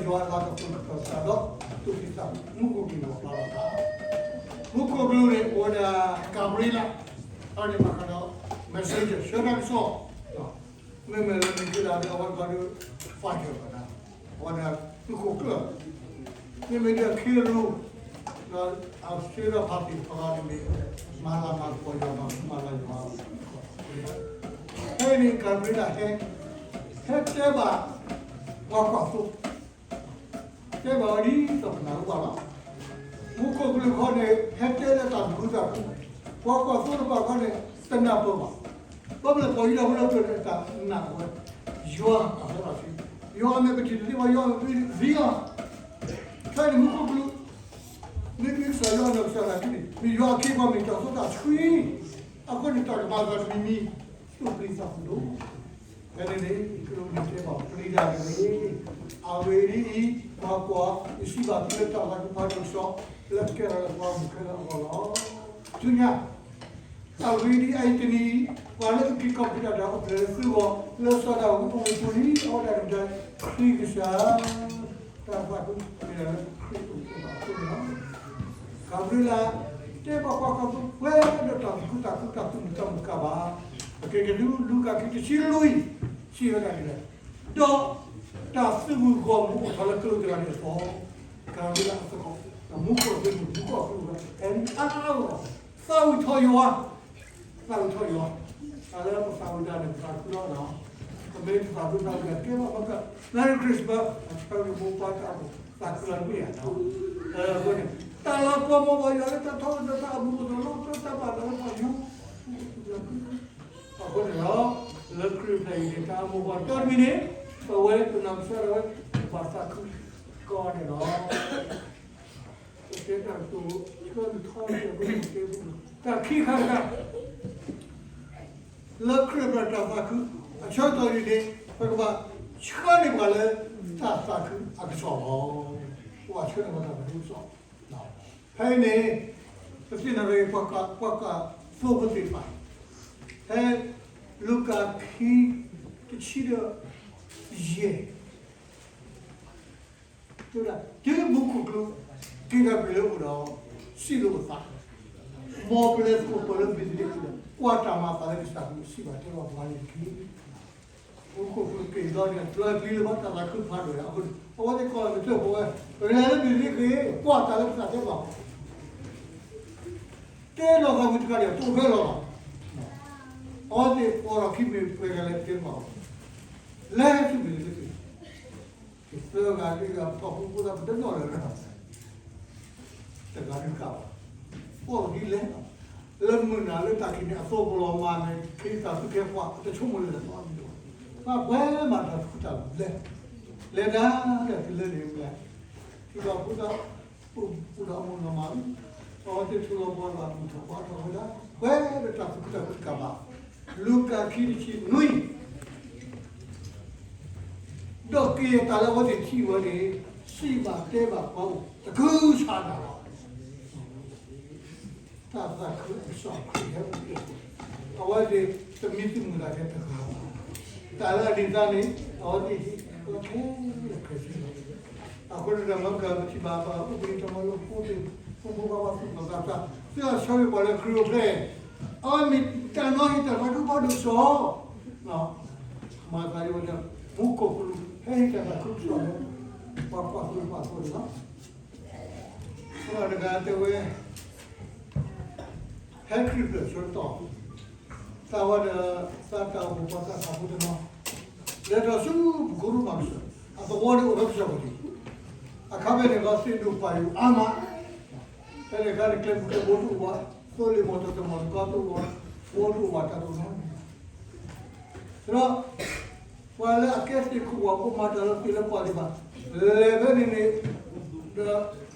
ယွၤအလၤကပီၤကတီၤသးဒီး သူၣ်က့ၣ်သးမူခိၣ်ကလူးအဖီလာ်ဘၣ်. မူခိၣ်ကလူးန့ၣ် အိၣ်ဝဲဒၣ် ကၤဘြံလး, အဝဲန့ၣ်ဘၣ်ဃးဒီး messenger ဆှၢတၢ်ကစီၣ်, မ့မ့ၢ်လၢမ့ၢ်က့ၤဒၣ်ဒီး အဝဲဘၣ်ဒီး fire ဘၣ်နၤ, အဝဲဒၣ်မူခိၣ်ကျၢၢ်, မ့မ့ၢ်ဒီး ခ့ရူး, ဒီးအစ့ဒီးဖးသ့ၣ်တဖၣ်န့ၣ်မ့ၢ် မၤလၤမၤကပီၤယွၤ မၤဃူမၤလၤယွၤ, ဖဲန့ၣ် ကၤဘြံလးဟဲ, ဟဲတဲဘၣ် ပှၤကွၢ်သိ, တဲဘၣ်ဝဲဒ်သိးပနၢ်ဟူဘၣ်လီၤ. မူခိၣ်ကလူးခီန့ၣ် ဟဲတဲလၢတၢ်သူၣ်ခုသးခု, ပှၤကွၢ်သိတဖၣ်ခီန့ၣ် တနၢ်ပၢၢ်ဘၣ်. ဘၣ်မနုၤလဲၣ် ပှၤယူဒၤဖိလၢပျၢၤန့ၣ် အတၢ်နာ်ဝဲ ယွၤအသးစီဆှံ, ယွၤအမဲာ်ကတံၢ်တသ့ဘၣ်, ယွၤအမဲာ်ကတံၢ်တသ့ဘၣ်, ခဲအံၤန့ၣ်မူခိၣ်ကလူး, မ့မ့ၢ်ကစၢ်ယွၤနီၢ်ကစၢ်ဒၣ်က့န့ၣ် မ့ၢ်ယွၤအခ့အပှၤမ့ၢ်တၢ်သူတၢ်ဆှံ, အဃိန့ၣ် တၢ်ကမၤအသးတမံၤမံၤ သူၣ်က့ၣ်သးမူဒိၣ် ဖဲန့ၣ်န့ၣ် ကလူးန့ၣ်တဲဘၣ်ပျံၤတၢ်တဂ့ၤ, အဂ့ၢ်ဒ်အံၤ, ပှၤကွၢ်, ယစံးဘၣ်သုလၢတၢ်သးခုဖးဒိၣ်ကစီၣ် လၢအကဲထီၣ်လၢပှၤဂီၢ်မုၢ်ခဲလၢာ်အဂီၢ်လီၤ. ဆူညါ, အဂ့ၢ်ဒ်အံၤ, တနံၤအံၤ ပှၤလၢအက့ၤကီၢ်ပယီၤတၢ်အိၣ်ဖျဲၣ်လၢသုဂီၢ် လၢစီၤဒၤဝံးအအိၣ်အပူၤန့ၣ် အဝဲဒၣ်န့ၣ် ခရံာ်ကစၢ် တၢ်သးခုမ့ၢ်ဒၣ်လၢခရံာ်အအိၣ်ဖျဲၣ်ဘၣ်အဃိန့ၣ်လီၤ. ကၤဘြံလး တဲဘၣ်ပှၤကွၢ်သိပှဲၤဒီးတၢ်သူၣ်ခုသးခု တၢ်သူၣ်မုာ်သးမုာ်တကးဘၣ်. ပက့ၤကနုာ် လူၤကၣ်ခံတဆံလွံၢ် စံးဝဲဒၣ်ဒ်လဲၣ်, ဒီးတၢ်သုးမုၢ်ဂီၢ်မုၢ်အိၣ်ထီၣ်လၢကလူးတဂၤန့ၣ်အသိး, ကၤဘြံလးအသကိး, မူခိၣ်အသုးမုၢ် မူခိၣ်အသုးမုၢ် ဟဲအါအါဂီၢ်ဂီၢ် သးဝံၣ်ထီၣ်ယွၤ, သးဝံၣ်ထီၣ်ယွၤ, တၢ်လၢပသးဝံၣ်တၢ်န့ၣ် ပသးခုလီၤနီၤ, ပမ့ၢ်တသးခုသးဝံၣ်တၢ် ကဲဘၣ်မၤက Merry Christmas အဆၢက့ၤမိၢ်ပှၢ်တၢ်အိၣ် သးခုလီၤတမ့ၢ်ဧါနီၤ, အဃိန့ၣ် တၢ်လၢပှၤမၤဘၣ်ယွၤလၢတၢ်ထီကတၢၢ်တၢ်အမူအဒါလီၤ တၢ်ဘၣ်လၢပှၤယူၤ အဃိန့ၣ်ဒီး လၢခရံာ်ဖျၢၣ်အံၤန့ၣ် တၢ်အမိၢ်ပှၢ်တၢ်တမံၤန့ၣ် ပဝဲပနီၢ်ကစၢ်ဒၣ်ဝဲ ပဘၣ်သးခုကိးဂၤဒဲးလီၤ. ပတဲတၢ်ကတိၤ ဆၢကတီၢ်န့ၣ် ပမ့ၢ်တဲဘူးလီၤ တၢ်ခံခါတခါ လၢခရံာ်ဖျၢၣ်တၢ်သးခု အဆၢကတီၢ်အံၤန့ၣ် ပကဘၣ်ဆှၢန့ၢ်ပှၤလၢ တၢ်သးခုအကစီၣ်လီၤ. ပဘၣ်ဆှၢန့ၢ်ပှၤတၢ်သးခုအကစီၣ် ဖဲအံၤန့ၣ် ပသ့ၣ်နီၣ်ထီၣ်က့ၤ ပှၤကး ပှၤကးသိဖိသ့ၣ်တဖၣ် ဖဲလူၤကၣ်ခံ တဆံဒီးယဲၢ် တဲဝဲဒၣ် တုၤမူခိၣ်ကလူး က့ၤတၢ်ကွံာ်လၢအအိၣ်ဒီး စံးလိာ်အသး, မ်ပလဲၤသကိးပၢၢ်လၢဘ့းသလ့ဃ့ဒီး ကွၢ်တၢ်မၤအသးလၢကစၢ်ကလုၢ်စံးဘၣ်တဲဘၣ်ပှၤန့ၣ်တက့ၢ်. မူခိၣ်ကလူးက့ၤဘျီန့ၣ် တၢ်ပျံၤလၢၤဘၣ် တၢ်သးခုဖးဒိၣ်အဃိန့ၣ် အဝဲသ့ၣ်ကိးလၢကတၢၢ်ဖိဝဲ ပကလဲၤလၢဘ့းသလ့ဃ့ ကွၢ်တၢ်လၢကစၢ်တဲဘၣ် တဲလီၤသးဝံၤတကးဒံး တအိၣ်ဖဲလီၤဘၣ်. အဝဲသ့ၣ်ပိာ်ထီၣ်ခံမ့ၢ်ပှဲၤဂၤလဲၤတဲဘၣ်အီၤ, လဲၤဆူဘ့းသလ့ဃ့ ယသၢဂၤလွံၢ်ဂၤ ပထီၣ်ဖိဖိသၣ် ပတနီၣ်လၢၤဘၣ်, တဂၤဒုးဃၣ်ဘၣ်, အိၣ်ဒ်လဲၣ်, လၢမုၢ်နၤလၢတၢ်ခံးန့ၣ် အသိးကလီၤမၤန့ၣ် ခ့သးသုခဲပှၤ တဆိကမိၣ်လၢၤဘၣ်, ဘၣ်ပှဲၤမးတၢ်သူၣ်ခုသးခုလဲၣ်, လဲၤဒၣ်ဒီးတုၤလၢန့ၣ်ဝဲ, ထံလီၤဖိသၣ် ပူၤဒီးအမိၢ်နီၢ်မး, အဝဲသ့ၣ်ထူလီၤဘီလီၤ အဘူၣ်ထီၣ်ဘါထီၣ်ဝဲဒၣ် ပှဲၤဒီးတၢ်သူၣ်ခုသးခုတကးဘၣ်, လူၤကၣ်ခံတဆံနွံ ဒီးက့ၤအသးလၢအဝဲသ့ၣ်ထံၣ်ဝဲန့ၣ် စံးဘၣ်တဲဘၣ်ပှၤအိၣ် တကုၤဆးဒးလီၤ. တၢ်သးခုအကစီၣ်ခရံာ်ဟဲအိၣ်ဖျဲၣ်, အဝဲသ့ၣ်တမံသူၣ်မုာ်သးထဲတဂၤဘၣ်. တၢ်လၢအဒ်သးန့ၣ် အဝဲသ့ၣ်ဟ့ၣ်လီၤခဲလၢာ်ခဲဆ့လီၤ. အဃိန့ၣ်ဒီး မ့ၢ်ကပထံၣ်ဘၣ်ပှၤအိၣ်ဘှံးတၢ်မၤလိဖိသ့ၣ် ဖိမုၣ်ဖိခွါဘၣ်သူၣ်ဘၣ်သးစၢ် သ့ၣ်အဆၢဂ့ၤပှၤလၢခရံာ်အိၣ်ဖျဲၣ်, အဝဲမ့ၢ်တၢ်နီၣ်ဟ့ၣ်တၢ်သးခုဖးဒိၣ်ကစီၣ် မၤသးဒ်ဝဲဒၣ် မူခိၣ်ကလူး ဟဲဟ့ၣ်တၢ်သးခုကစီၣ်လၢ ပှၤကွၢ်သိတဖၣ်အသိးန့ၣ်လီၤ. ပှၤတဂၤတဲဝဲ ဟဲခရံာ်ဖျၢၣ်ဆၢကတီၢ် သးဝဲဒီး သးတၢ်အိၣ်ဖှိၣ်ပှၤသးစၢ်ဖိတနီၤ လဲၤထီၣ်ဆူပကိရိမးကစၢၢ် အသဝီန့ၣ်အိၣ်လၢကစၢၢ်ပူၤလံ. အခါဖဲန့ၣ် သ့ၣ်ဒိၣ်ပှၢ်ယိာ်အါမး, ဖဲန့ၣ်အခါန့ၣ် ကျဲပူၤကျဲဘိတအိၣ်ဘၣ်, သိလ့ၣ်မီၢ်တၢ်တမီၢ်တကီတအိၣ်ဘၣ်, ဘိတအိၣ်ဘၣ် တၢ်တအိၣ်နီတမံၤဘၣ်. ဒီး ပှၤလၢအကဲသ့ၣ်ခိၣ်ဝၣ်ဖိမၤတၢ်လၢသ့ၣ်လၢပှၢ်သ့ၣ်တဖၣ် လဲၤဖဲန့ၣ်န့ၣ် ဒီးတီၢ်တၢ်က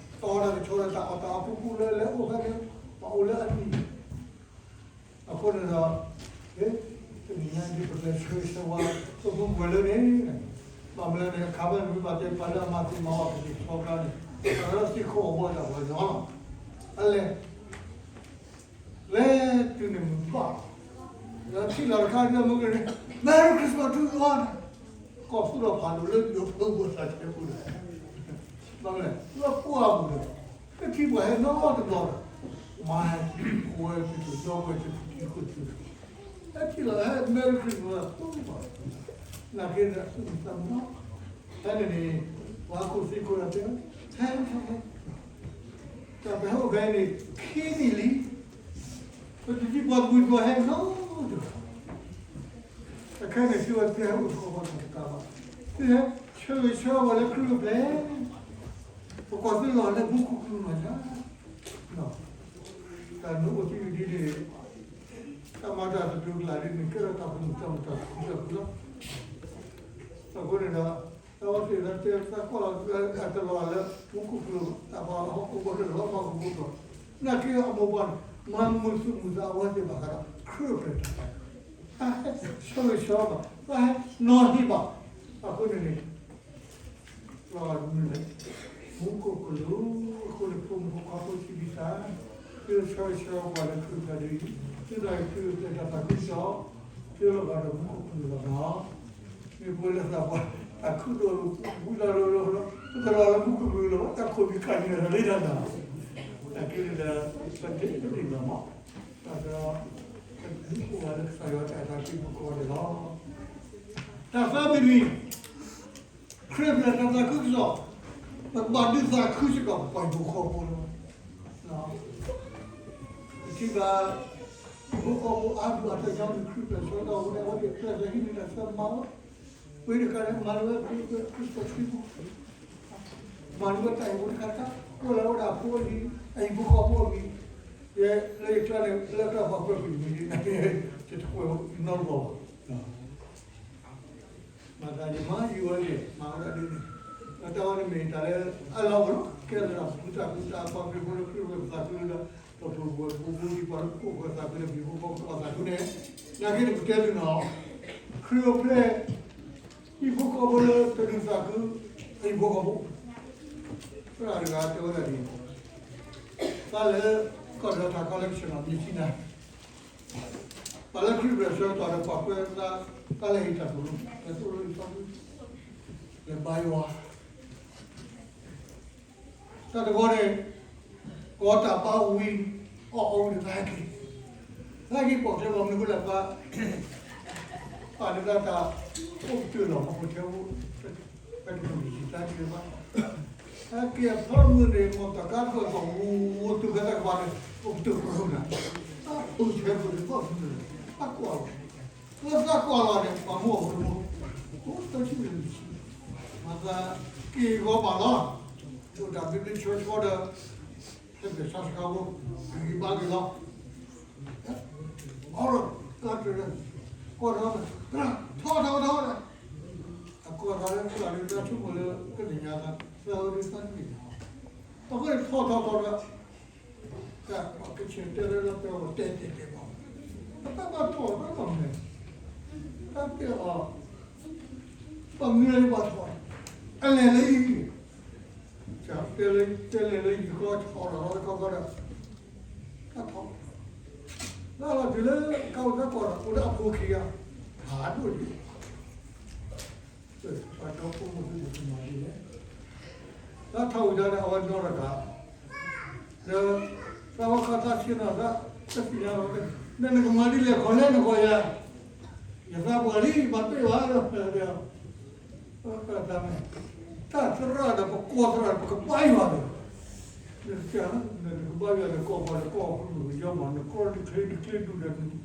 ဆှီဒီးတၢ်အီၣ်တၢ်အီဖိဖိလၢလဲၤအိၣ်ဖဲန့ၣ် ပှၤအိၣ်လၢအနံၣ် အဃိန့ၣ်ဒီး တနံၤညါဒ်ပကလဲၤဆၢဂ့ၤဆၢဝါ ပဖိပဝဲၢ်လၢန့ၣ် ဘၣ်မနုၤလဲၣ်န့ၣ် အခါဖဲန့ၣ်မ့ၢ်ဘၣ်တဲပှၤလၢအမၤသ့ၣ်မၤဝီပသ့ၣ်ဆီခါန့ၣ် အဝဲသ့ၣ်ခိၣ်အဝီတၢ်ပှၤညီလီၤ. အလဲၤ လဲၤတုၤန့ၣ်မုၢ်ဘၣ် ဒီးထံၣ်လီၤတခါဒီးမုၢ်ကန့ၣ် Merry Christmas to you all န့ၣ် ကီၢ်သူၣ်ဒီးဖးဒိၣ်လၢယိၤဖိပူၤသးဆဲးဖိန့ၣ် မ့ၢ်လဲၣ် လၢပှၢ်ပူၤဒီး ဟဲထံၣ်ပှၤဟဲနီတဘျီဒီး မၤဟဲထံၣ်ဝဲတတုၤ ဒီပုၢ်ဝဲၢ်တဖုခံခိၣ်တဖု ဟဲထံၣ်လီၤ ဟဲ Merry Christmas လီၤပှၤ နာ်က့ဒီး သူၣ်မုာ်သးမုာ် ဖဲန့ၣ်န့ၣ် ပှၤခိၣ်သ့ၣ်ခိၣ်ဒီးတဲ ဟဲ ဟဲ ဟဲ တၢ်ပဟဲအိၣ်ဖဲန့ၣ် ခံနံၣ်လံ ပတထံၣ်ပှၤတမှံၤတဘျီဟဲနီတဂၤ အခဲန့ၣ် သုဝဲသုဟဲအိၣ်သကိးပှၤတၢ်တကးဘၣ်, သုဟဲဆၢဂ့ၤဆၢဝါလၢခရံာ်အိၣ်ဖျဲၣ်, ပကွၢ်သုလီၤလၢမူခိၣ်ကလူးလီၤညါ, တၢ်နအိၣ်သံဝံၤဒ်န့ၣ်, တၢ်မၤတၢ်သတူၢ်ကလာ်ဒ်န့ၣ် ကဲထီၣ်တၢ်သူၣ်မုာ်သးမုာ်တၢ်သူၣ်ခုသးခုလီၤ. အဃိန့ၣ်ဒီး တၢ်ဝဲသ့ၣ်လၢတဲသးကွၢ်လီၤ တလီၤလၢမူခိၣ်ကလူး တၢ်ပှၤဟီၣ်ခိၣ်ဖိတလီၤမၤကမူၣ်ဒီး, နာ်က့အမိၢ်ပှၢ်န့ၣ် မၤမုာ်သူၣ်မုာ်သးအဝဲသ့ၣ်ဘၣ်ဃးဒီး ခရံာ်အိၣ်ဖျဲၣ်တၢ်တကး, တၢ်ဟဲဆၢဂ့ၤဆၢဝါဘၣ်, တၢ်ဟဲနီၤဟ့ၣ်ဘၣ်, အဃိန့ၣ်န့ၣ် လီၤဂာ်မနုၤလဲၣ်, မူခိၣ်ကလူး, အဃိန့ၣ် ဖိမုၣ်ဖိခွါဖိဆံးဖိသၣ်, သုဆၢဂ့ၤဆၢဝါပှၤလၢခရံာ်တကးဒ်အံၤ, သုသးခရံာ်အိၣ်ဖျဲၣ်တၢ်သးခုကစီၣ်, သုလီၤဂာ်ဒီးမူခိၣ်ကလူးလီၤနီၤ. မ့ၢ်ပဝဲလၢသးပှၢ် တၢ်ခုၣ်ဒိၣ်ဝံၤလီၤလီၤလီၤ ပတလီၤလၢမူခိၣ်ကလူးလီၤ တၢ်ခိၣ်မံၤကၤန့ၣ်လီၤလံတၢ်နီၤ, တၢ်က့န့ၣ်ဒီး ပတဲတ့ၢ်လီၤမး, တၢ်ဒီး ပမူခိၣ်ဂၤလၢကစၢ်ယွၤတၢ်အဲၣ်တၢ်ကွံမူခိၣ်ဂၤန့ၣ်လီၤ. တၢ်သၢမံၤတမံၤ ခရံာ်အိၣ်ဖျဲၣ်တၢ်သးခုကစီၣ်, ပကဘၣ်ဒုးသးခုစ့ၢ်ကီးပပှၤဟံၣ်ဖိဃီဖိလီၤ. ပထံၣ်ဘၣ် ဟံၣ်ဖိဃီဖိအါဒူၣ်အါတၢ်ညါန့ၣ် ခရံာ်အိၣ်ဖျဲၣ်ဆၢကတီၢ်အဃိန့ၣ် အဝဲသ့ၣ်ဖျဲၣ်သးဟံးန့ၢ်တၢ်ဆၢမၤဝဲ, ဝ့ၢ်တခါန့ၣ် မၤလၢဝဲခရံာ်အိၣ်ဖျဲၣ်ခရံာ်ဖိ မၤလၢဝဲတၢ်ဟံၣ်ဖိတခါတခါ ကိးလီၤဝဲဒၣ်အဖိအလံၤ အဟံၣ်ဖိဃီဖိအမံၤ, ယဲလၢယကျါန့ၣ် လၢကျါပှၤကွဲးကွံာ်မံၤန့ၣ် ယတကွဲးနီတဘျီဘၣ်. မၤသးယမၤယံၤဝဲန့ၣ် မၤဝဲဒၣ်ဒ်န့ၣ်, ဒီးတၢ်ဝဲန့ၣ်မ့ၢ်တၢ်လၢအလီၢ်အိၣ်လီၤ ကဲသးဒီးပဃုတၢ်ဃုတၢ်ပှၤမ့ၢ်ဖိလၢခရံာ်အိၣ်ဖျဲၣ်ပသးခုလၢဒီး ပဖိပဝဲၢ်ဖိဖိဒံးပှၤလၢပခိၣ်ပသးခုန့ၣ် ပဟံၣ်ဖိဃီဖိသးခုန့ၣ်, နာ်က့န့ၣ်ပတဲသုနီၤ, ခရံာ်အိၣ်ဖျဲၣ် ဟံၣ်ဖိဃီဖိလၢတဒုးသးခု ဟံၣ်ဖိဃီဖိ, သရၣ်တဂၤတဲဝဲဒၣ်ဒ်အံၤ, ပှၤလၢ ကီၢ်ဒီးထးခီလၢကဆ့ၣ်နီၤမ့ၢ်ဆံနၤ, ပှၤလၢခရံာ်အိၣ်ဖျဲၣ်ဆၢကတီၢ်ဒီးပှၤကွဲးသး တၢ်လၢဟံၣ်တၢ်သိၣ်လိ လဲၤသိၣ်လိအံၤသီ လဲၤဘါယွၤ တၢ်တဂီၢ်န့ၣ် ကီတၢ်ဘါဝံၤ အီၣ်အီဝံၤဒီးသးဟဲက့ၤ, သးဟဲက့ၤပိာ်ကျဲဘၣ်မနုၤအဃိလဲၣ် ပှၤ ပာ်လၢတၢ် အိၣ်ကတၢၢ်လီၤ မၤဖိထဲအိၣ် ဖဲတနံၣ်ယံာ်တၢ်က့ၤဘၣ်, ဟဲက့ၤအဖီမုၢ်န့ၣ် မီၢ်တၢ်ကါတဖျၢၣ်ဒီး ဝူၤဝူၤတုၤဖဲတၢ်ကပၤန့ၣ် အိၣ်ကတၢၢ်ကရူၢ်နၤ, တၢ်ပၢၢ်ဆၢပၢၢ်န့ၣ် ဘၣ်မနုၤလဲၣ် တၢ်ကွၢ်လီၤ, လၢတၢ်ကွၢ်လီၤန့ၣ် ပှၤမူအီၤဖိတဘိ အိၣ်သၢဆံလွံၢ်ဆံ, မၤသးက့ၤဂီၤဘၣ်လီၤ, အိၣ်တၢ်ဘျ့ဘျ့ဆှီဆှီဒီး ဟဲက့ၤဆါစခါဖိ ဂံၢ်ဘါက့ၤလီၤ, အီၣ်ဒီး ကါတရံး ကွၢ်ထီၣ် ထီၣ်ထီၣ်ထီၣ်ထီၣ်, အကွၢ်ထီၣ်လၢ တၢ်လၢတၢ်ဆိကမိၣ်လၢ ကသ့ၣ်ညါသး သၢဒုသၢနံၣ်န့ၣ်, အဃိန့ၣ်ထီၣ်ထီၣ်ထီၣ်ဒီး တၢ်ကဆ့ၣ်တဲလၢလၢပှဲၤအီၤတဲတဲတဲဘၣ်, တၢ်ဘၣ်ထီၣ်ဘၣ်မနုၤလဲၣ်, တၢ်တဲအီၤ ဘၣ်မနုၤလၢယဘၣ်ထီၣ်, အလဲၤလၢယံၤ, တဲလၢ တဲလဲၤလၢယံၤဃီ ထီၣ်လီၤလီၤတခီခီဒီး တၢ်ထီၣ်, လၢလီၤတုၤလၢကါအိၣ်တၢ်ကီၢ်ဒီး အိၣ်လၢအဖိခံဂၤ, ဖးဒိၣ်ဒံး ပှၤဒီဖိမိၢ်သ့ၣ်တဖၣ်မၤဒ်လဲၣ်, တၢ်ထီၣ်ဝံၤဒီး အဝဲနီၢ်တဂၤ, ဒီး သးဝဲခီသးဆ့ၣ်နီၤသး တသ့ၣ်ညါလီၤ, နနကမၤဒ်လဲၣ် ခီလဲၣ်နကီၢ်ယၤ, ယသးပှၢ်လံ မၤတ့ၢ်ဘၣ်လီၤ, တၢ်သရၣ်ဒီး ပကီၢ်သရၣ်ဒီး ပကဘါယွၤဒီး, နကဘါယွၤဒီး ကီၢ်ပှၤဒီး ကီၢ်အကလုၢ်ကယီမး နကီၢ်တချ့တချ့ဒူၣ်ဒီး န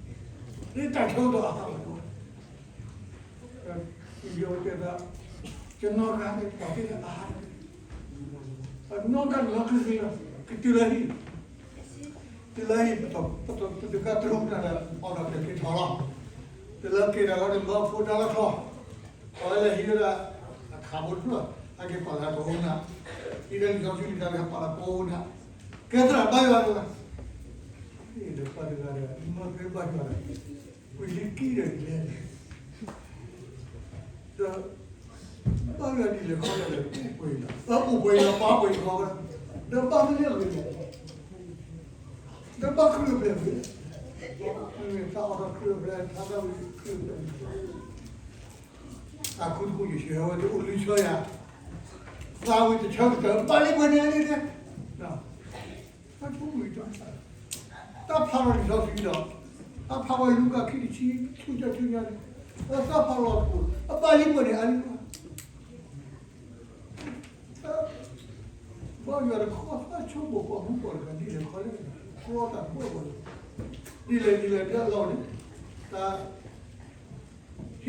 တၢ်ဆၢကတီၢ်အါဘၣ် ယတဲဒၣ်, ယနီၢ်ဂၤန့ၣ် ပှၤသ့ၣ်တဖၣ်အါ, ပနီၢ်ဂၤန့ၣ်လီၤချ့ချ့လီၤ, ကတုၤလၢဟံၣ်, တုၤလၢဟံၣ် ပတဂၤတရူးနၤဒီး အီၣ်ဒီးက့ၤက့ၤထီၣ်လီၤ, တုၤလၢက့ၤဒီးလီၤန့ၣ် မၢဖိဒါလၢချီ, အဝဲလဲၤဟံးဝဲဒၣ် အခးဖိတဖျၢၣ် ဟဲက့ၤပာ်လၢကအိၣ်နၤ, ဟံးဒီးလံာ်စီဆှံလံာ်တၢ်လၢပာ်လၢကအိၣ်နၤ, ကဲသရၣ်ဘါယွၤတဂၤ, ဒီးပှၤတဂၤဒီး မၢဖဲဘါယွၤဒီး ကွံာ်လံကံဒီးလဲၤ ဒီး ဘၣ်ဂၤဒ်လဲၣ်ခီလဲၣ်ဒီး အိၣ်ပှဲၤလီၤ, အိၣ်ပှဲၤလီၤ ပာ်ပှဲၤလီၤ, ဒီးဘၣ်မနုၤလဲၣ်, ဒီးဘၣ်ခရံာ်အိၣ်ဖျဲၣ်ဝဲ, မ့ၢ်တၢ်အီၣ်ထီၣ်ခရံာ်အိၣ်ဖျဲၣ် ထါသၣ်ဝံၤခရံာ်အိၣ်ဖျဲၣ်, တၢ်ခူတခူယဆှၢဝဲဒၣ်အိၣ်လံဆၢယၤ, သးဝံၣ်တဆၢကတီၢ် ဘၣ်လံပှဲၤန့ၣ်လံ, တၢ်ဖးလီၤလံာ်စီဆှံဒီး, တၢ်ဖးဝဲလူၤကၣ်ခံတဆံ ဆူညါဆူညါန့ၣ်, တၢ်ဖးလီၤတပူၤ အဘၣ်လံပှဲၤန့ၣ်အါလံဘၣ်. ဘၣ်ယွၤတခီသၣ်ဆိကမိၣ်ပှၤမူပှၤတဂၤဒ်လဲၣ်ခီလဲၣ်, ကျီတၢ်တဘၣ်ဘၣ်လီၤ, ဒ်လဲၣ်ဒ်လဲၣ်ဒ်အလီၢ်န့ၣ်, တၢ် ဟ့ၣ်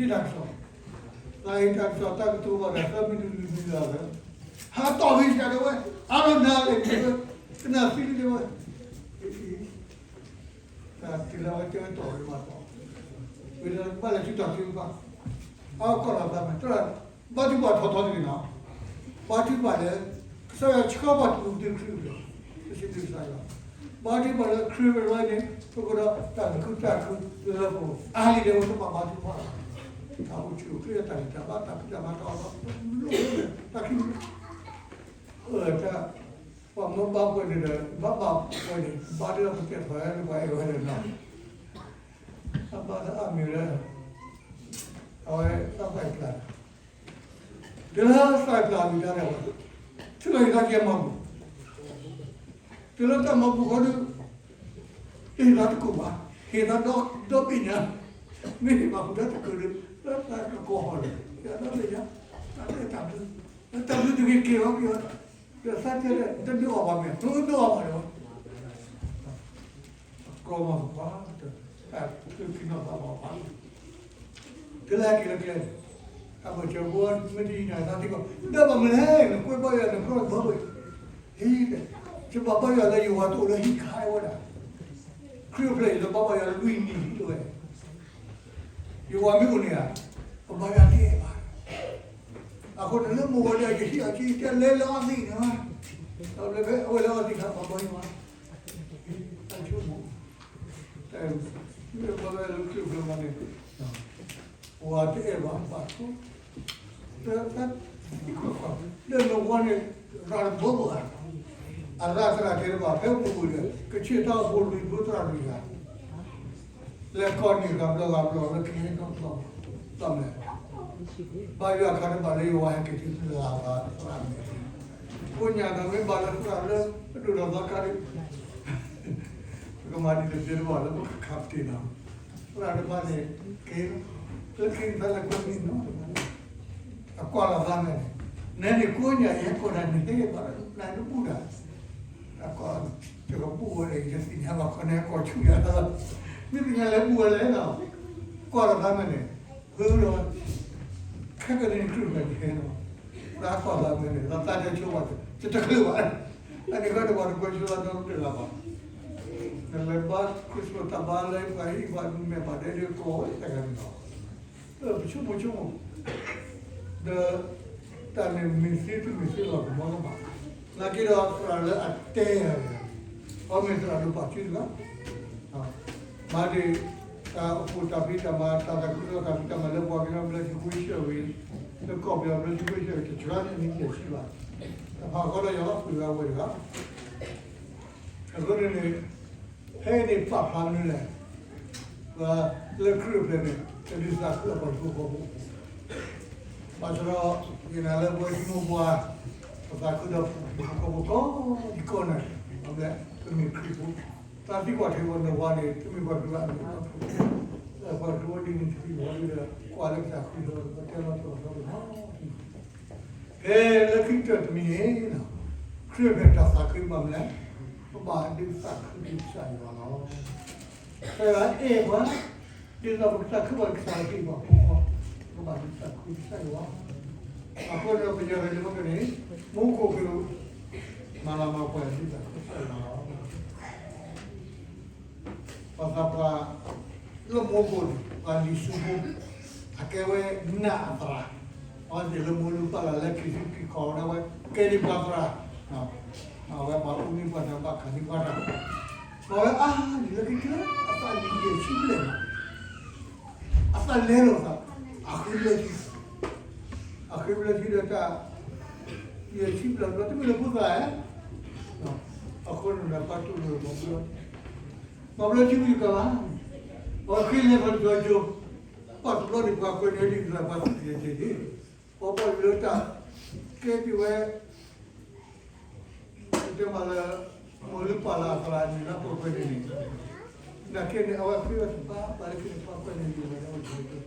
တၢ်ကစီၣ်, သးဟ့ၣ်တၢ်ကစီၣ် တၢ်ကတိၤဘၣ်ဒီး သၢမံၤတမံၤတမံၤဒီး, ဟးတီၢ်ဂ့ၤစှၤဒၣ်ဝဲ, အါလီၤနၤလဲၣ်တဲဝဲ, ကနၣ်သံလံတဲဝဲ, တၢ်တုၤလၢဝဲတဲဝဲတီၢ်ဂ့ၤမးတီၢ်, ဝဲဒၣ်ဘၣ်လဲၤဆူတၢ်သံဘၣ်, အကီၢ်လီၤသးမး တၢ် ဘါထုကဖၣ်ထီထီတဂ့ၤနီၤ, ဘါထုကဖၣ်လၢ ကစၢ်ယွၤဆှၢပှၤတူၢ်သ့ခရံာ်အိၣ်ဒီး, ကစၢ်ယွၤ, ဘါထုကဖၣ်လၢခရံာ်ဝဲန့ၣ် ပကဒီးတၢ်သူၣ်ခုသးခုလၢပဂီၢ် အါလံဒီးဝဲတဘၣ်ဘါထုကဖၣ်လီၤ, တၢ်အိၣ်ဆူၣ်အိၣ်ချ့ တၢ်ဂံၢ်တၢ်ဘါ တၢ်ဖံးတၢ်မၤတၢ်အီၣ်တၢ်အီ တၢ်ခံမံၤ တၢ် ပှၤမၢဘါပှဲၤန့ၣ်ဒီး ဘၣ်ဘၣ်ပှဲၤန့ၣ် ဘါထုကဖၣ်ပတဲာ်ထီၣ်ဝဲလၢပှၤအဲၣ်ဝဲဒီးနီၤ, အဘါလၢအမ့ၢ်လၢ အဝဲတၢ်ပာ်အကျါ တုၤလၢသးပျၢ်မံၤတၢ်ဒၣ်ဝဲ, ထုးလီၤဟ့ၣ်သးကဲမၤပူၤ, တုၤလၢတၢ်မၤပူၤဃီဒီး တဟ့ၣ်သးတကိၢ်ဘၣ်, ဟ့ၣ်သးဒီဘ့ၣ်ညါ, မ့ၢ်ဟ့ၣ်မၤပူၤတၢ်တကိၢ်ဒီး လၢသးကကိးဟီၣ်လီၤ, ယဒီဘ့ၣ်ညါ, တၢ်လၢတၢ်ဘျုး, လၢတၢ်ဘျုးတဂ့ၤက့ၤလီၤပယီၤ, ဒီးသးတဲလၢ တဒုးအီၣ်ဘၣ်မ့ၢ် တဒုးအီၣ်ဘၣ်လီၤ အကျီမၤကပၤ, တၢ်သုးခံနီၢ်သးလီၤဘၣ်, ကလဲၤက့ၤလၢကျဲ, အဘၢၣ်စၢၤဖိမ့ၢ်တဟံးန့ၢ်သးသံကွၢ် ဒီးဘၣ်မနုၤလဲၣ် နကွဲးဘါယွၤနကျီဘၣ်ဝဲ, ဟံး, ယဘၣ်ဘါယွၤလၢယဝၤတအိၣ်လၢဟံၣ်ခါဝဲဒၣ်, ခရံာ်အိၣ်ဖျဲၣ်အံၤလၢဘၣ်ဘါယွၤလွံၢ်နံၣ်လံဝဲ, ယဝၤမ့ၢ်အိၣ်န့ၣ်ဧါ, ပဘါယွၤတအဲၣ်ဘၣ် အဃိန့ၣ်လၢမိၢ်ဝဲဒၣ်ယဟံၣ်အီၤက့ တဲလဲၤလၢအီသံးန့ၣ်, ဒီးဖဲအဝဲလၢအီသံးခါ ပှၤဘီယွၤ, တၢ်ဆိကမိၣ်, တၢ်လၢခရံာ်အိၣ်ဖျဲၣ်မးန့ၣ်, ပှၤတအဲၣ်ဘၣ်ဘၣ်ဆိ, တၢ်သံကွၢ်ကွၢ်, လၢနဝီန့ၣ် ရၤတဘိဘၣ်, အရၤသရၣ်တဲတဘၣ် ဖဲပူၤပူၤဒီး ကဆ့ၣ်တၢ်အိၣ်ဖှိၣ်လွံၢ်ဘိသရၣ်လွံၢ်ဂၤ လဲၤကီၢ်န့ၣ် ဂၤဘျီဂၤဘျီလၢကဟဲကီၢ်ဘျီ, ဘၣ်မနုၤလဲၣ်, ဘါယွၤအခါတဘၣ်လၢယဝၤဟဲက့ၤတုၤလၢဂၤဘၣ်သရၣ်န့ၣ်, ကိးညါဒီးမ့ၢ်ဘၣ်လၢသရၣ်လၢအဒိၣ်ဒီးသီခါဒီး, ပကမၤဒ်လဲၣ်သ့တဘၣ်လၢပကခးပတ့ၢ်နီၤ, သရၣ်တဖၣ်န့ၣ်, က့ၤ, လၢခံတဖၣ်လၢကွဲမုာ်နီၤ, အကွၢ်လီၤသးန့ၣ်, နဲန့ၣ်ကိးညါယဟဲကီၢ်တၢ်န့ၣ်ဟဲဘၣ်လၢနဘူးတၢ် အကွၢ်, ယကဘူးဝဲဒီး ယတသ့ၣ်ညါဘၣ်ခီန့ၣ် အကိာ်ဆူၣ်ယၤသးလီၤ, မ့ၢ်သ့ၣ်ညါလၢဘူးဝဲလဲၣ်နီၤ, ကွၢ်လီၤသးမ့ၢ်န့ၣ်, ဖုဒီး, ခဲကနံၣ်န့ၣ်ခရံာ်အိၣ်ဖျဲၣ်န့ၣ်ဟဲလီၤ, သရၣ်ကွၢ်သးမ့ၢ်န့ၣ် သးတၢ်ဆိဘၣ်, ယတချုးဘၣ်, အန့ၣ်ခီဒီးပှၤတကွဲဆိသးနီတဂၤဘၣ်, နလဲၤဘါခရံာ်စမၢၣ်တၢ်ဘါလၢပှၤဟံၣ်ပှၤဒူမဲာ်ဘၣ်ဒဲဒီးကိးဝဲတဂၤန့ၣ်လီၤ ပဆိကမိၣ်ဆိကမိၣ်, ဒီး, တၢ်န့ၣ်မ့ၢ်သ့တမ့ၢ်သ့လီၤကမီကမၣ်, နာ်က့ဒီးသရၣ်လၢအတဲယၤန့ၣ်, အီၤမ့ၢ်သရၣ်ဒိၣ်ပာ်စုတဂၤ, မၤဒ်, တၢ်အိၣ်ဖှိၣ်တၢ်ဖံးတၢ်မၤ တၢ်သးခုကစီၣ်တၢ်ဖံးတၢ်မၤလၢပှၤကညီဘျၢထံခဝ့ၡၢၣ်ဝံၤ, လၢကီၢ်ပယီၤဘျၢထံခဝ့ၡၢၣ်ဝံၤ တစှၤန့ၣ်နံၣ်ယဲၢ်ဆံဘၣ်, တဖၣ်ဃီဒီးယွၤလီၤကွံာ်ဝဲဝဲတဂၤ အဃိန့ၣ်န့ၣ်, ဖဲအံၤန့ၣ်ပာ်ဖျါမနုၤလဲၣ်, ပှၤလၢခရံာ်အိၣ်ဖျဲၣ်န့ၣ် တဒုးသးခုအပှၤဟံၣ်ဖိဃီဖိ, ဘၣ်ဆၣ်ဒီး ယနာ်လၢပဝဲထံမိၢ်ပှၢ်, ပသးခုဒီးပဟံၣ်ဖိဃီဖိကိးဒံကိးနီၢ်, အဘျဲၣ်ပမ့ၢ်ခရံာ်ဖိ, သးသံကွၢ်ထွဲပှၤနဝၤန့ၣ် တမ့ၢ်ပှၤကလုာ်အမ့ၢ်, ပှၤကလုာ်ဝဲဒ်န့ၣ်တသံဝဲဒီး ကွၢ်လၢပသးခုဒီးပတဲလီၤတၢ်လီၤဆီန့ၣ်လီၤ ဖဲလၢခံကတၢၢ်တမံၤန့ၣ်, ခရံာ်အိၣ်ဖျဲၣ်တၢ်သးခုဘၣ်မနုၤလဲၣ်, ပဘၣ်ဒုးသးခုကစၢ်ယွၤလီၤ. ကစၢ်ယွၤအဲၣ်ပှၤ, ဒ်သိးပကသးခုဘၣ်ကစၢ်ယွၤဟ့ၣ်ပှၤဖိခွါ, ပဘၣ်ဒုးသးခုကစၢ်ယွၤ, အဃိန့ၣ်ပယီၤရၤလံၤဖိန့ၣ်, မူခိၣ်ကလူး, မၤလၤမၤပှဲၤဒုးသးခုကစၢ်ယွၤလီၤ. ပှၤသးပှၢ်လၢမိၢ်ခိၣ်န့ၣ် ပှၤလံၤဆူဖိ, အကဲဝဲနၢ်အသရၣ်, အဝဲသ့ၣ်လၢမိၢ်လုၢ်ပၢ်လၢ်လၢခံဆူခံခီဝဲဒၣ်ဝဲ, ကဲဒံးပှၤသရၣ်, အဝဲပှၤအူန့ၢ်ပှၤနၢ်ဘၣ်ခးန့ၢ်ပှၤတၢ်, ပှၤဝဲအါလံၤလၢခံတုၤလၢအသးလံၤယဲၢ်ဆံဘျဲၣ်လီၤ. အသးလဲလိာ်သး, အဃ့ဘျၢထံ, အဃ့ဘျၢထံဒီးတၢ်, ယဲၢ်ဆံဘျဲၣ်ဘျီတမ့ၢ်လၢဖိသၣ်ဧါ, အဃိန့ၣ်ဒီးပှၤတူၢ်လိာ် ပှၤဘျၢထံဝံၤတကးဘၣ်, ပှၤဘျၢထံဝံၤတကးဘၣ်, ပှၤဃ့လဲၤထီၣ်တကီကၠိ, ပှၤတဘျီန့ၣ်ပှၤကွဲးန့ၢ်ဒံးပှၤသုးက့ၤက့ၤ, ပှၤဘၣ်ယိၣ်လၢတၢ် ကဲဒ်ဝဲ တဲမးလၢ မိၢ်လုၢ်ပၢ်လၢ်အသရၣ်န့ၣ် လၢပှဲၤပှဲၤန့ၣ်န့ၣ်, နာ်က့န့ၣ် အဝဲဃ့ဝဲတဘၣ်ဘၣ်လၢခံန့ၣ် ပှၤကွဲးန့ၢ်လံဝဲဒၣ်ဝဲတဘၣ်.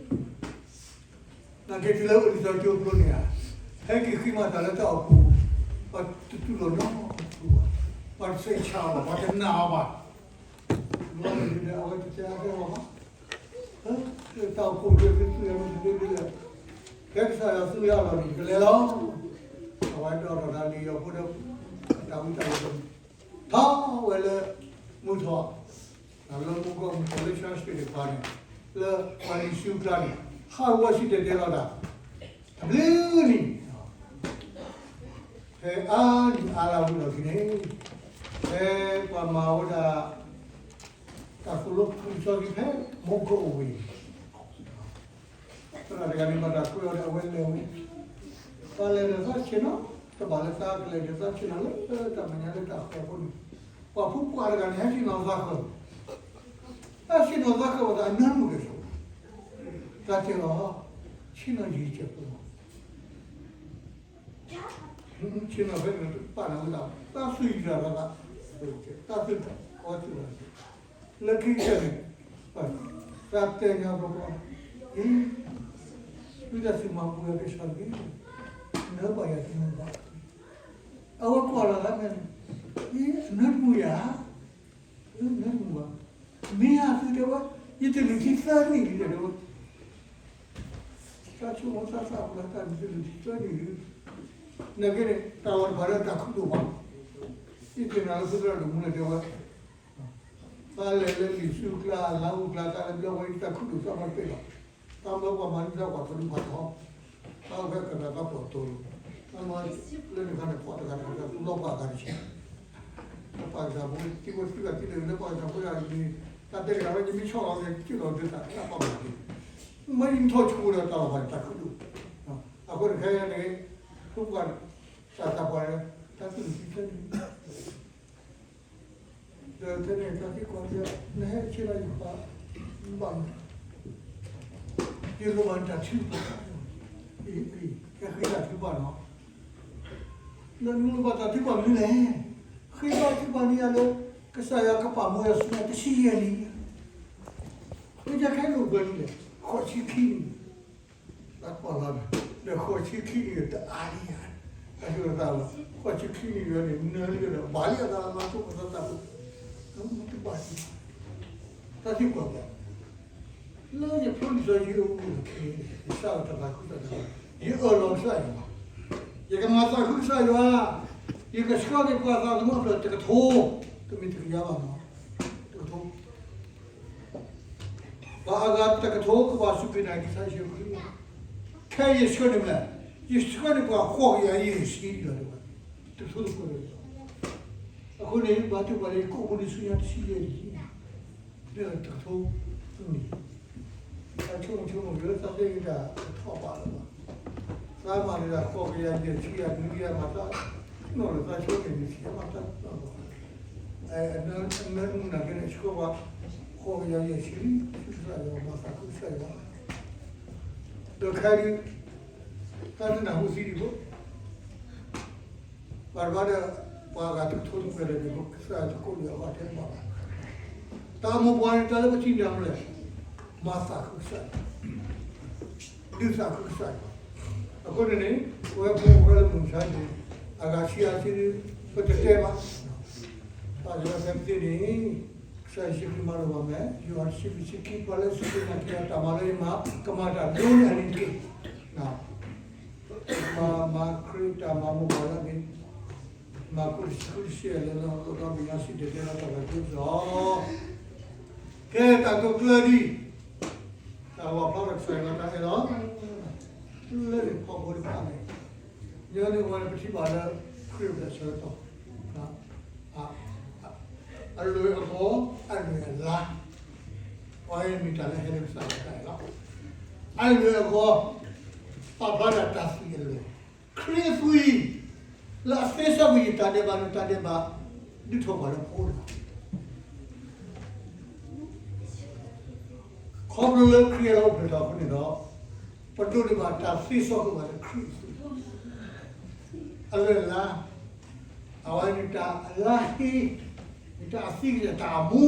နာ်က့တုၤလၢအိၣ်လံာ်စီဆှံကၠိဖျိန့ၣ်ဧါ, ဟဲက့ၤဃ့မၤတၢ်လၢတၢ်အိၣ်ဖှိၣ်, ပှၤတတူၢ်လိာ်နီတဘျီဘၣ်, ပှၤတစဲးဆါအီၤဘၣ်, ပှၤတနာ်အီၤဘၣ်. ဘျီန့ၣ်ဒီး အဝဲတတဲအါတဲအီၤဘၣ်. တၢ်အိၣ်ဖှိၣ်ဒ်သုသုယၤမ့ၢ်တသ့ဒ်လဲၣ်, ဖဲကစၢ်ယွၤသူယၤအလီၢ်န့ၣ် ယကလဲၤလီၤ. အဝဲဒိးထီၣ်တၢ်လံာ်ယီၤဖိဒီး အတၢ်ဝံတၢ်ယိးန့ၣ် ထီၣ်ဝဲလၢ မုၢ်ထီၣ်, လၢမူကီၢ်မုၢ်ထီၣ်လၢ Church Street တဖၣ်န့ၣ်, လၢပှၤလံၤဆူအကျါန့ၣ် ဟးဂီၤဆံတဲာ်တဲာ်လီၤတၢ် တဘျုးနံၣ် ဖဲအါနံၣ်အါလါဝံၤလီၢ်ခံန့ၣ်, ဖဲပှၤမၤဝဲဒၣ် တၢ်သိၣ်လိဖုၣ်ကၠီခံဖဲ မူကီၢ်အိၣ်ဝဲအံၤ, သရၣ်တဂၤန့ၣ် ဘၣ်တၢ်ကွဲးအီၤဒီးအဝဲလဲၤဝဲ, သးလဲၤဒီးသးဆ့ၣ်နီၤ, တဘၣ်လၢသးကလဲၤဒီးသးဆ့ၣ်နီၤလၢတၢ်မၤညါလၢတၢ်ဃဲၤဖိန့ၣ်, ပှၤဖိခွါတဂၤန့ၣ် ဟဲဆ့ၣ်နီၤသးဃၢၤ, ဟဲဆ့ၣ်နီၤသးဃၢၤဝဲသးအနၢမူက့ၤဆိး, သးတဲအီၤ, ဆ့ၣ်နီၤယံၤကဲးဖိ ဆ့ၣ်နီၤဖဲန့ၣ် ပာ်နၤဝဲဒၣ် တၢ်သူၣ်ယံၤတၢ်သး, တၢ်သူၣ်တၢ်သး, လၢခံကတၢၢ်န့ၣ် သးတဲညါဘျီဘျီ, အံၤ, ဝံသးစူၤမၤပူၤဝဲကစၢ်တက့ၢ်, နၢပၢ်ယၤတမုာ်ဘၣ်. အဝဲကွၢ်လီၤသးန့ၣ်, အံၤ နၢတမုာ်ယၤ, နၢတမုာ်ဘၣ်. မ့ၢ်ယၤသုတဲဝဲ, ယတလုၢ်ထံသၢနံၣ်လံတဲဝဲ တၢ်ဆိကမိၣ်သးသးပှၢ်တၢ်မ့ၢ်တလုၢ်ထံသၢနံၣ်လံ, နာ်က့န့ၣ် တၢ်ဂီၤတဖၣ်လၢတၢ်ခူၣ်ဒိၣ်မး, ယသ့ၣ်နီၣ်လၢသုသရၣ်ဒိၣ်မူန့ၣ်တဲဝဲ, သးလဲၤလၢလံာ်ဆူအကျါ အလါဟူအကျါ သးလဲၤဘျီဝဲတၢ်ခူၣ်ဒိၣ်သးမ့ၢ်တပ့ၢ်ဘၣ်, တၢ်မၢပှၤမၤန့ၢ်သးပှၤသးဒူပှၤထီ, တၢ်အိၣ်ဖဲကရၢသးပှၢ်တိၤလီၤ, တၢ်မၢလၢနခါန့ၣ် ဖီၣ်တဂၤတဂၤ သူလီၤပှၤဂၤတဆံ လၢပှၤကစၢ်ဖိ သံဝဲသံဂၤသံလၢလၢပှၤကစၢ်ဖိယၤန့ၣ်, တၢ်တဲတဂၤဝဲ ယမ့ၢ်ဆီၣ်လီၤန့ၣ် က့ၣ်လီၤဒုးသးလၢပှၤမၤန့ၣ်, မ့ၢ်ယမ့ၢ်ထီၣ်ဆိကမိၣ်ဒီးတၢ်လီၤပှၤန့ၣ် တၢ်ခူၣ်ဒိၣ်, အဃိန့ၣ်ခဲအံၤန့ၣ် ဖိပှၤသးသးပှၢ် တၢ်သူၣ်လီၤသံသၢနံၣ် ဒီးဖဲန့ၣ် တၢ်သံကွၢ်ဒီး နဟဲဆ့လီၤယပှၤဘၣ်မနုၤ, ယလိၣ်ဘၣ်နတၢ်ထုကဖၣ်, အံၤ, ဟဲဃ့တၢ်ထုကဖၣ်နီၤ, နလိၣ်ဘၣ်တၢ်ထုကဖၣ်မနုၤလဲၣ်, ဃ့ဘါထုကဖၣ်န့ၢ်ယၤလၢ ကစၢ်ယွၤကပာ်မူယၤဆူညါတဆံယဲၢ်နံၣ်, မ့ၢ်ယကဟဲလိၣ်ဘၣ်နုၤလဲၣ်, ဃိးဆံခံနံၣ် တၢ်ကွၢ်လီၤန့ၣ်, ဒီးဃိးဆံခံနံၣ်တအါလံဧါ, တၢ်ဟ့ၣ်လီၤသးလီၤ, ဃိးဆံခံနံၣ်ဒီးန့ၣ် နၢလံဒီး ဘၣ်လံအသးလၢမၤသကိးသးတၢ်ဖိ, တဘၣ်, တၢ်သံကွၢ်ဘၣ်, လၢယဖျိလံာ်စီဆှံအပူၤန့ၣ် ယစးထီၣ်တၢ်သးခုကစီၣ်တဂၤ, ယအၢၣ်လီၤကစၢ်ယွၤ, ယကမၤသးခုကစၢ်ယွၤ, ယကဆှၢန့ၢ်ပှၤသးသမူအဖျၢၣ်တကထိ, တမ့ၢ်တကယၤဘၣ်မး, တကထိ ဘၣ်အဂၤတကထိကဘၣ်စူၢ်က့ၤနာ်က့ၤကစၢ်ယ့ၣ်ၡူးခရံာ်လီၤ. ခဲအံၤယဆှၢန့ၢ်မနုၤလဲၣ်, ယဆှၢန့ၢ်ပှၤဃိးကယၤယဲၢ်ဆံလံလီၤ, တကထိတကထိလီၤ. အဃိန့ၣ် ဘါထုကဖၣ်လၢယကအိၣ်မူန့ၣ်ဆူညါတဆံယဲၢ်နံၣ်, ဒ်သိးတကထိနံၣ်, တၢ်ဆိကမိၣ်ဆိကမိၣ်က့ၤလၢသးသ့ၣ်ဂ့ၤတၢ်တထီၣ်ဘးလၢၤဘၣ်. သးမၤန့ၣ်ဒၣ်ဃိးကယၤယဲၢ်ဆံယဲၢ်နံၣ် မၤသးနီၢ်လၢသးဆိကမိၣ်န့ၣ် ဆံးမၤသးနီၢ်လီၤ. အနၢမူနာ်က့န့ၣ် ဆှၢပှၤဃိးကယၤယဲၢ်ဆံလံ, ဆူကစၢ်ယွၤမၤသးခုကစၢ်ယွၤ, ဒီးခဲအံၤ တၢ်တနၢ်ဟူသံဒံးဘၣ်, ဘၣ်တဘၣ်ဒီး ပှၤဂၤတကထိတဖျၢၣ်လၢၤဒံးဘၣ်, ကစၢ်ယွၤတကိးလံအဂီၢ်ထဲဘၣ်ဘၣ်. တၢ်အိၣ်မူပှၤန့ၣ် တၢ်လၢပထံၣ်န့ၣ်မနုၤလဲၣ်, မၤသးခုကစၢ်ယွၤ ဒုးသးခုကစၢ်ယွၤ. အဃိန့ၣ်န့ၣ် ပဝဲပှၤအိၣ်ဝဲလၢမုၢ်မဆါန့ၣ် အဂၤဆံးအါဆံး ပတတဲဘၣ်. ဘၣ်ဆၣ်သနာ်က့န့ၣ် ကစၢ်ယ့ၣ်ၡူးခရံာ်မၤလိာ်ဘၣ်မ့ၢ် ယိၤဟၣ်တဆံလွံၢ်ဆံခံ ပှၤလၢအစူၢ်က့ၤနာ်က့ၤအီၤတၢ်မၤလၢယမၤ ကမၤတၢ်ဒိၣ်န့ၢ်အန့ၣ်တက့ၢ်. မၤ, မၤခရံာ်တၢ်မၤမိၢ်ပှၢ်လၢအမ့ၢ် မၢ်ကူးတဆံဃုတဆံယဲၢ် လၢလီၢ်လီၢ်ဒီဘ့ၣ်ညါစံၣ်တဲၤတဲလီၤတၢ်သးခုကစီၣ်, ကဲတၢ်တိာ်ကျၢၤဒံး, တၢ်ဝၤဖျါထီၣ်ကစၢ်ယွၤတၢ်အဲၣ်လီၤ, လၢန့ၣ်ဖီဖိတဖၣ်န့ၣ်, ညီနုၢ်ဝဲန့ၣ်ပထံၣ်ဘၣ်လၢ ခရံာ်အိၣ်ဖျဲၣ်ဆၢကတီၢ် အလွဲၢ်အဂီၢ်, အလွဲၢ်အလါ, ပှၤအံၤမ့ၢ်တၢ်လၢဟဲလၢကစၢ်ယွၤတၢ်အဲၣ်လီၤ. အလွဲၢ်အဂီၢ်, ပာ်ဖျါဒၣ်တၢ်သွံၣ်အလွဲၢ်, ခရံာ်အသွံၣ်, လၢအသ့စီကွံာ်ယတၢ်ဒဲးဘး နတၢ်ဒဲးဘး, ဒုးထီၣ်ပှၤလၢဖိတဂၤ ခီဖျိလၢခရံာ်အလီၢ်အိၣ်ဖျဲၣ်ထီၣ်အဃိန့ၣ်ဒီး, ပဒိးန့ၢ်ဘၣ်တၢ်သ့စီကွံာ်ဘၣ်လၢခရံာ်အသွံၣ်, လၢ်လၢ်, အဝဲန့ၣ်တၢ်အလါဟ့, မ့ၢ်တၢ်အသံကတၢၢ်တၢ်အမူ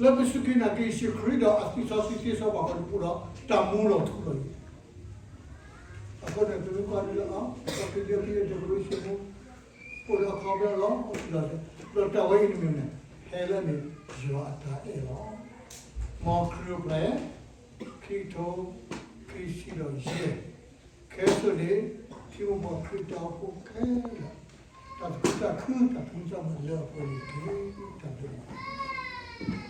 လၢပစူၢ်က့ၤနာ်က့ၤယ့ၣ်ၡူးခရံာ်ဒီးအသွံၣ်စီဆှံသ့စီပှၤကလူးအိၣ်ဒီးတၢ်မူလီၤထူလီၤယိာ်. အဃိန့ၣ် ပမ့ၢ်ကွၢ်ဒ်လၢအီၤ ပက့ၤဒ်ဖဲလၢတကရူၢ်စ့မူ အိၣ်ဒီးအခီပညီလီၤ အိၣ်ဒီး ဒီးတၢ်ဝဲအံၤန့ၣ်မ့ၢ်န့ၣ် ဟဲလၢန့ၣ် ယွၤအတၢ်အဲၣ်လီၤ. မ်ခရံာ်အိၣ်ဖျဲၣ် ခံကထိခံဆံဒီးယဲၢ်, ခဲစိန့ၣ် ထံမိၢ်ပှၢ်ခရံာ်တၢ်အိၣ်ဖှိၣ်ခဲလၢာ် တၢ်သးခုတၢ်ခု တၢ်ဖံးတၢ်မၤလၢအပှဲၤန့ၣ်တက့ၢ်. တၢ်ဘျုး